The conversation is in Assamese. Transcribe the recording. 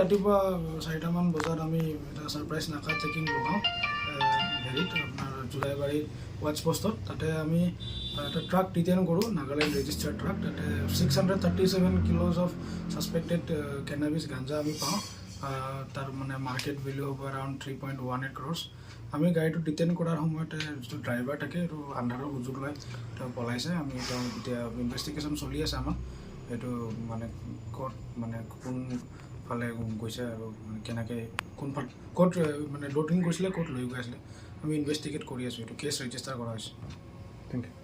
ৰাতিপুৱা 4টামান বজাত আমি এটা ছাৰপ্ৰাইজ নাকা চেকিং লগাওঁ হেৰিত, আপোনাৰ জোলাইবাৰী ৱাটচ পষ্টত। তাতে আমি এটা ট্ৰাক ডিটেইন কৰোঁ, নাগালেণ্ড ৰেজিষ্টাৰ্ড ট্ৰাক। তাতে 637 kilos of suspected cannabis গাঞ্জা আমি পাওঁ। তাৰ মানে মাৰ্কেট ভেলু হ'ব around 3.18 crores। আমি গাড়ীটো ডিটেইন কৰাৰ সময়তে যিটো ড্ৰাইভাৰ থাকে, সেইটো আন্ধাৰৰ সুযোগ লৈ তেওঁ পলাইছে। আমি তেওঁ এতিয়া ইনভেষ্টিগেশ্যন চলি আছে আমাৰ, সেইটো মানে ক'ত মানে কোনফালে গৈছে আৰু মানে কেনেকৈ কোনফালে ক'ত মানে লোডিং কৰিছিলে, ক'ত লৈ গৈ আছিলে, আমি ইনভেষ্টিগেট কৰি আছোঁ। এইটো কেছ ৰেজিষ্টাৰ কৰা হৈছে। Thank U.